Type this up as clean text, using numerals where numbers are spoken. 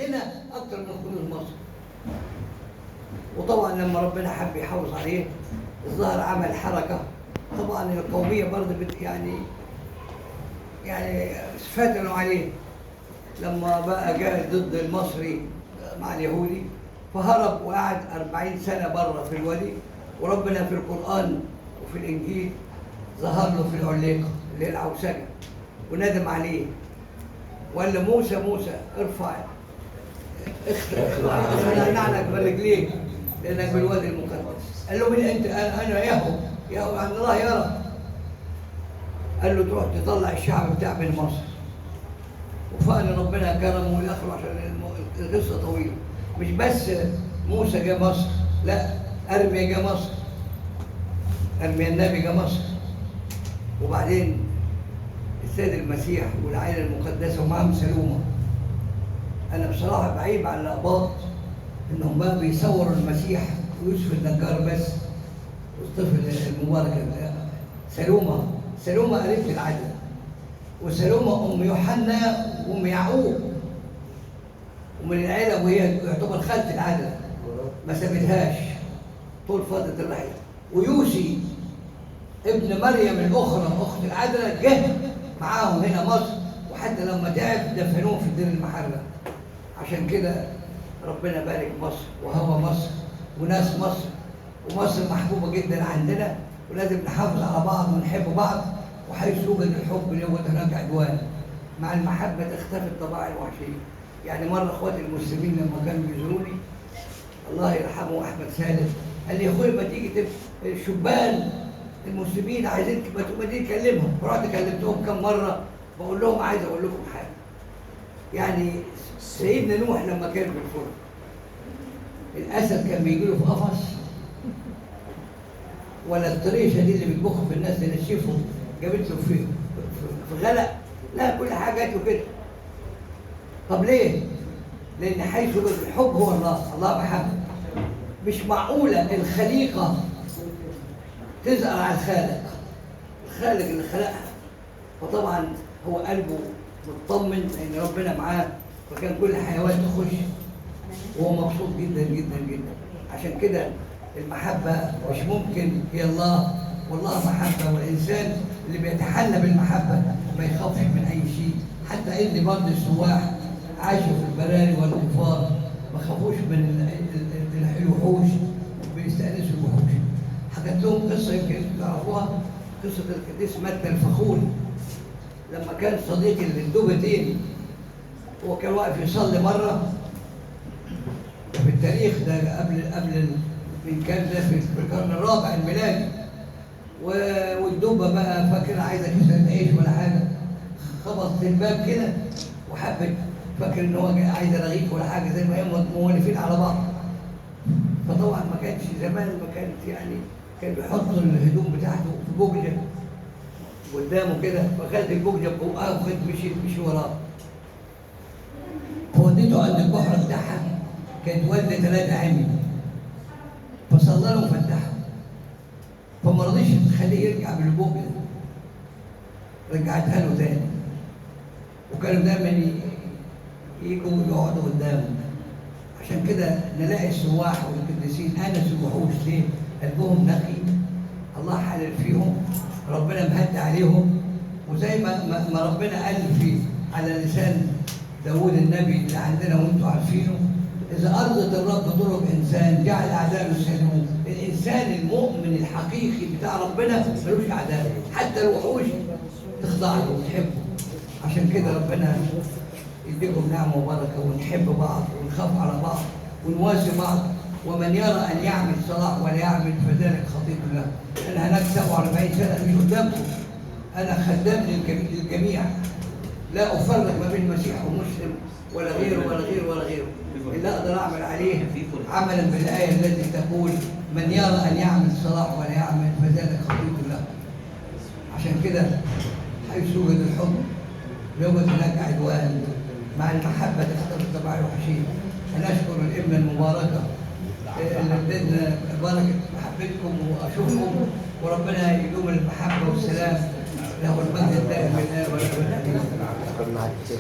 هنا اكتر من كنوز مصر. وطبعا لما ربنا حب يحافظ عليه الظاهر عمل حركة، طبعا القومية برضه يعني فتنوا عليه لما بقى جاء ضد المصري مع اليهودي، فهرب وقعد 40 سنة بره في الوادي. وربنا في القران وفي الانجيل ظهر له في العليقه اللي هي العوسجه وندم عليه وقال له موسى موسى ارفع اخلع نعلك برجليك لانك بالوادي المقدس. قال له من انت؟ انا يهو، يهو عن الله يرى. قال له تروح تطلع الشعب بتاع من مصر. وفعلا ربنا كرمه والاخر عشان القصة طويلة. مش بس موسى جه مصر، لا، ارميا جه مصر، ارميا النبي جه مصر، وبعدين السيد المسيح والعائلة المقدسة ومعهم سلومه. انا بصراحة بعيب على الاقباط انهم بقى بيصوروا المسيح ويوسف النجار بس والطفل المبارك سلومه. سلومه قريبه العدل، وسلومه ام يوحنا وام يعقوب ومن العيلة، وهي يعتبر خالة العدل، ما سابتهاش طول فترة الرحلة. ويوسي ابن مريم الاخرى اخت العدله جه معاهم هنا مصر، وحتى لما تعب دفنوه في الدير المحرة. عشان كده ربنا بارك مصر وهوى مصر وناس مصر، ومصر محبوبه جدا عندنا، ولازم نحافظ على بعض ونحب بعض. وحيث يوجد الحب يوجد هناك عدوان. مع المحبة تختفي الطبائع الوحشية. يعني مرة اخواتي المسلمين لما كانوا بيزوروني الله يرحمه احمد سالم قال لي يا اخويا ما تيجي الشبان المسلمين عايزين ما تيجي تكلمهم. رحت كلمتهم كم مرة بقول لهم عايز اقول لكم حاجة. يعني سيدنا نوح لما كان في الفرن الاسد كان بيجي له في قفص، ولا الطريشه دي اللي بيطبخوا في الناس اللي تشوفهم جابت له في غلق، لا كل حاجة جات له كده. طب ليه؟ لان حيث الحب هو الله، الله محبة. مش معقولة الخليقة تزأر على الخالق، الخالق اللي خلقها. فطبعا هو قلبه مطمن ان ربنا معاه، فكان كل حيوان تخش وهو مبسوط جدا جدا جدا. عشان كده المحبة مش ممكن، هي الله، والله محبة. والانسان اللي بيتحلى بالمحبة ما يخافش من اي شيء. حتى ان برضه السواح عاشوا في البراري والقفار ما خافوش من الوحوش، بيستأنسوا الوحوش. حكيت لهم قصة يمكن تعرفوها، قصة القديس متى الفخوري لما كان صديق الدوبتين، هو كان واقف يصلي مرة في التاريخ ده قبل من كان ده في القرن الرابع الميلادي، والدبه بقى فاكره عايزه كسرة عيش ولا حاجة، خبطت الباب كده وحبت، فاكر ان هو عايز رغيف ولا حاجة زي ما هم مولفين على بعض. فطبعا ما كانش زمان، ما كانت يعني كان بيحط الهدوم بتاعته في بوجه قدامه كده، فخد البوجه ببقها وخد مشي وراه. فوديته عند البحر بتاعها، كانت والده 3 عمي، فصلى له وفتحها، فما رضيش تخليه يرجع بالبوجه، رجعتها له تاني. وكانوا دايما يجوا يقعدوا قدامه. عشان كده نلاقي السواح والقديسين انسوا الوحوش. ليه؟ قلبهم نقي، الله حلل فيهم، ربنا مهدي عليهم. وزي ما ربنا قال في على لسان داوود النبي اللي عندنا وانتم عارفينه، إذا أرضت الرب طرق إنسان جعل أعداءه يسلموه. الإنسان المؤمن الحقيقي بتاع ربنا ملوش أعداء، حتى الوحوش تخضع له وتحبه. عشان كده ربنا يديكم نعمة وبركة، ونحب بعض ونخاف على بعض ونواسي بعض. ومن يرى أن يعمل صلاح ولا يعمل فذلك خطيئة له. أنا هناك 47 سنة مش قدامكم، أنا خدام للجميع، لا أفرق ما بين مسيح ومسلم ولا غيره ولا غيره ولا غيره. اللي أقدر أعمل عليه عملا بالآية التي تقول من يرى أن يعمل صلاح ولا يعمل فذلك خطيئة له. عشان كده حيث يوجد الحب يوجد هناك عدوان. مع المحبة تختلف الطباع الوحشية. أنا أشكر الإبنة المباركة اللي ادتنا بركة محبتكم وأشوفكم، وربنا يدوم المحبة والسلام. له المجد الدائم الآن والأبد.